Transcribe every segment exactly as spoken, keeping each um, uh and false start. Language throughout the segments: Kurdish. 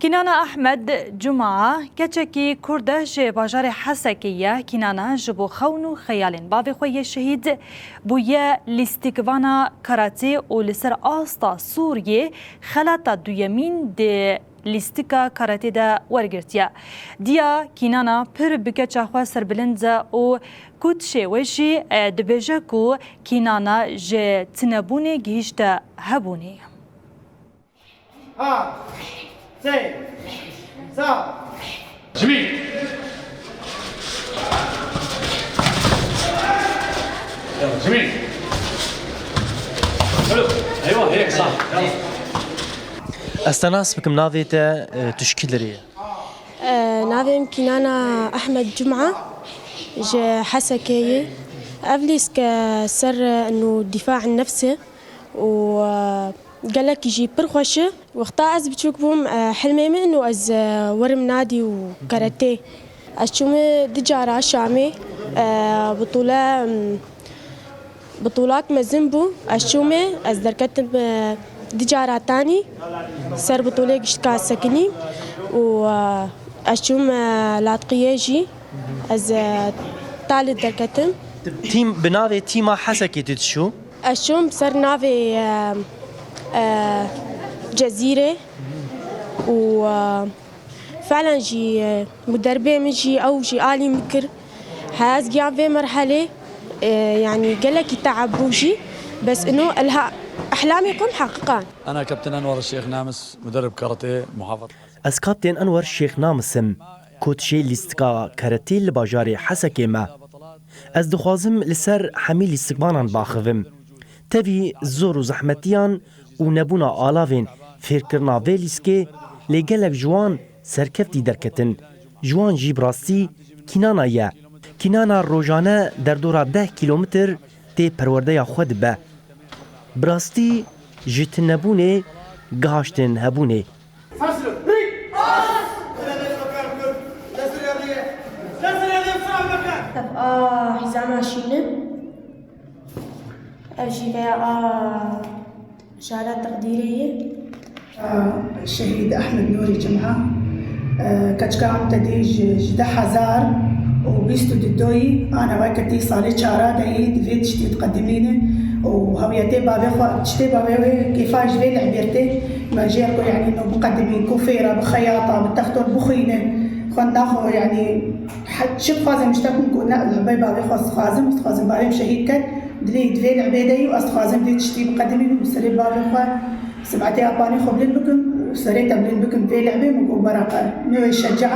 Kînana Ehmed Cuma, keçekî Kurd e, ji bajarê Hesekê ye. Kînana ji bo xewn û xeyalên bavê xwe yê şehîd bûye lîstikvana karatê û li ser asta Sûriyê xelata duyemîn di lîstika karatê de wergirtiye. Diya Kînana pir bi keça xwe serbilind e û kutşê wê jî, e, dibêje ku Kînana ji tinebûnê gihîşte hebûnê. Ha, sê, sa. Cimî. Ya, Cimî. Alo. Eyvah, hey, sağ. Ez te nas bikim, navê te, e, tu ji kî derê ye? E, navê min Kînana Ehmed Cuma, ji Hesekê ye. Ev lîsk, e, ser, e, nû dîfa an nefsê û, e, gelekî jî pir xweş e. Wexta ez biçûk bûm, e, hilmê min û ez, e, werim nadî û karatê. Ez çûme du cara Şamê, e, bitûle, em, bitûlak mezin bû. Ez çûme, ez derketim, e, du cara tanî ser bitûlê giştka sekinî û, e, ez çûm, e, latqiyê jî. Ez, e, talê derketim. Tîm, bi navê tîma Hesekê tu diçû? Ez çûm ser navê, e, e, Cezîrê û, e, felen jî, e, muderbê min jî, ew jî alî min kir. He, ez giyan vê merhelê, e, yanî gelekî teeb bû jî. Bes ino elha ehlamê xwe miheqiqan. أنا كابتن أنور الشيخ نامس، مدرب كاراتيه محافظة حسن. Ez Kaptên Enwer Şêx Namis im, koçê lîstika karatê li bajarê Hesekê me. Ez dixwazim li ser hemî lîstikvanan baxivim. Tevî zor û zehmetiyan û nebûna alavên fêrkirina vê lîskê lê gelek ji wan serkeftî derketin. Ji wan jî bi rastî Kînana ye. Kînana rojane derdora deh kîlometr tê perwerdeya xwe dibe. Bi rastî ji tinebûnê gihaştin hebûnê. Ev a hîzama şîn e. Ev jî veya a jara teqdîrê ye. Şehîd Ehmed Nûrî Cima, e, keçika em te dî ji, ji du hezar û bîst û du doyî, ana weketî salê çara de yî, di vê tiştî diqedimîne û hewiyetê bavê xwe, tiştê bavê wê kêfa ji vê lehbê tê. Me jê ku, yanî, no biqedimîn ku fêra, bi xeyata, bi textor bixwîne, xwenda xwe, yanî, he-, çi dixwazim ji te bikim ku ne, lehbê bavê xwe dixwazim, dixwazim bavê min şehîd ket, dilê di vê lehbê de yî û ez dixwazim vê tiştî biqedimînim û serê bavê xwe, sibetê apanê xwe bilind bikim û serê te bilind bikim vê lehbê min ku bereqe. Me wê şecia.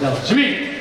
Yalla, Cemîl!